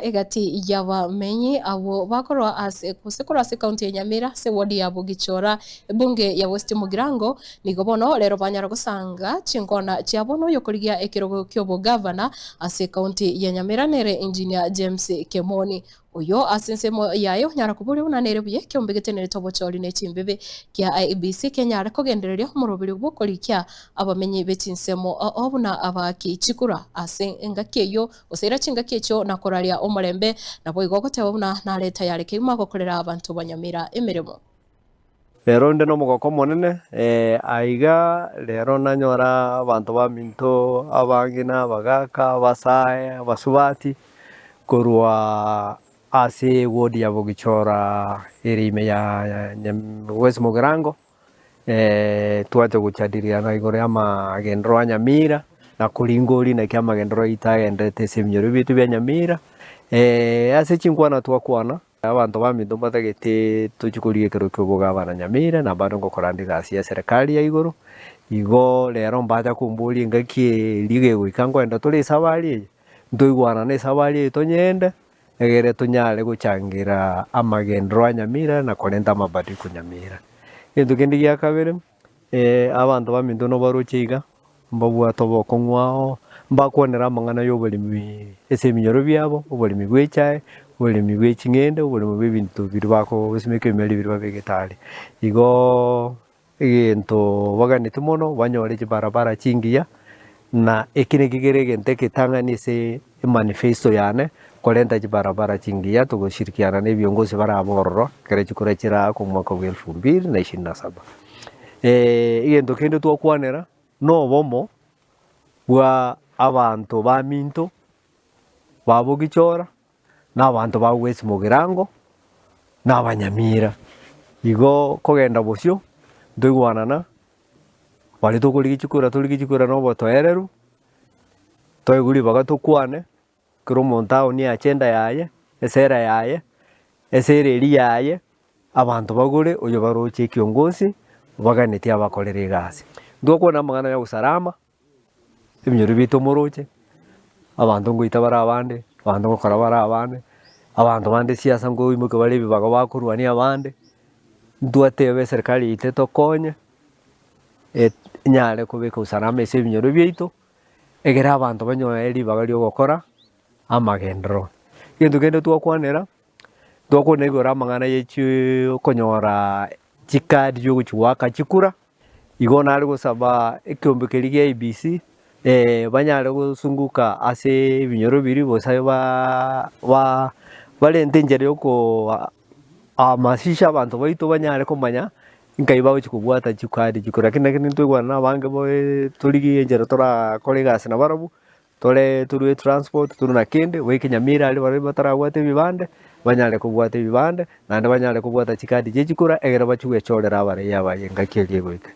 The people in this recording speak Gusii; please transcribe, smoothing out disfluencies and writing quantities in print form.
Egati y'abamenyi abwo bakorwa ase gose korwa ase ekaunti ya Nyamira ase ewodi ya Bogichora ebunge ya West Mugirango nigo bono rero banyara gosanga chinkwana chiabo noyokorigia ekerogo ki'obogavana ase ekaunti ya Nyamira nere Engineer James Kemoni Oyo ase ensemo yaye onyara koboria buna nere buya ekeombe getenerete obochori ne chimbibe kia IEBC kenyare kogendereria omoroberio bw'okorikia abamenyi be chinsemo oo buna abaaki chikura ase engaki eyio gose ira chingaki echio na koraria omorembe naboigo ogoteba buna nare tayare kegima gokorera abanto ba Nyamira emeremo. Rero inde nomogoko omonene, aiga rero nanyora abanto baminto abange na abagaka, abasae, abasubati, korwa ase eward ya Bogichora ere ime ya West Mugirango, twacha gochadiliana igoro ya amagenderero a Nyamira, na koringoria naki amagenderero aito agenderete ase ebinyoro biaito bia Nyamira, ase chinkwana twakwana. Abanto baminto mbatagete tochie korigia ekero ki'obogabana Nyamira, na bado ngokora nde egasi ya serikali ya igoro, igo rero mbacha komboria engaki eria gegoika nkoenda tore esabari eye, ntoigwanane esabari eye tonyende, egere tonyare gochangera amagenderero a Nyamira na korenta amabadiliko Nyamira. Egento kende gia kabere, abanto baminto nobaroche iga. Mbabwate obokong'u ao, mbakwanere amang'ana y'oboremi ase ebinyoro biabo, oboremi bw'echae, oboremi bwe ching'ende, oboremi bw'ebinto biria bakosimeka ebimeri biria babegete aria. Igoo egento baganeti mono banyore chibarabara chingiya, na eki naki kere egento egetang'ani ase emanifesto yane, korenta chibarabara chingiya togoshirikiana na ebiongozi barabe ororo, ekero chikura chiraakwa omwaka bwa elfu mbili na ishirini na saba. Egento kende twakwanera, nobomo bwa abanto baminto ba Bogichora, na abanto ba West Mugirango, na abanyamira. Igo kogenda bosio, ntoigwanana, baria tokorigia chikura torigie chikura na obotoereru, toegwe ribaga tokwane, kera omonto aonie agenda yaye, esera yaye, esera eria yaye. Abanto bagure oyo baroche ekiongosi, baganetie abakorere egasi. Ntogokwana amang'ana ya usalama, ebinyoro biaito moroche, abanto ngoita bare abande, abanto ngokora bare abande, abanto bande siasa nkoimokia bare ebibago bakorwania abande, ntwateba eserikari yaito etokonye, enyare kobeka usalama ase ebinyoro biaito, egere abanto banyore ribaga ria ogokora amagenderero. Egento kende twakwanera. Twakwana igoro amang'ana ye okonyora chikadi chiogochia goaka chikura, igo nare gosaba ekeombe keria gia IEBC banyare gosunguka ase ebinyoro biria gose barente enchera ya okohamasisha abanto baito banyare komanya nkai bagochia kobwata chikadi chikura. Lakini naki ntoigwane na abange torigie enchera torakore egasi nabarabwo. Tore torue transport torue na kende, goika Nyamira aria baria batarabwate ebibande, banyare kobwata ebibande, naende banyare kobwata chikadi chie chikura egere bachie gwechorera abarei abaye engaki eria egoika.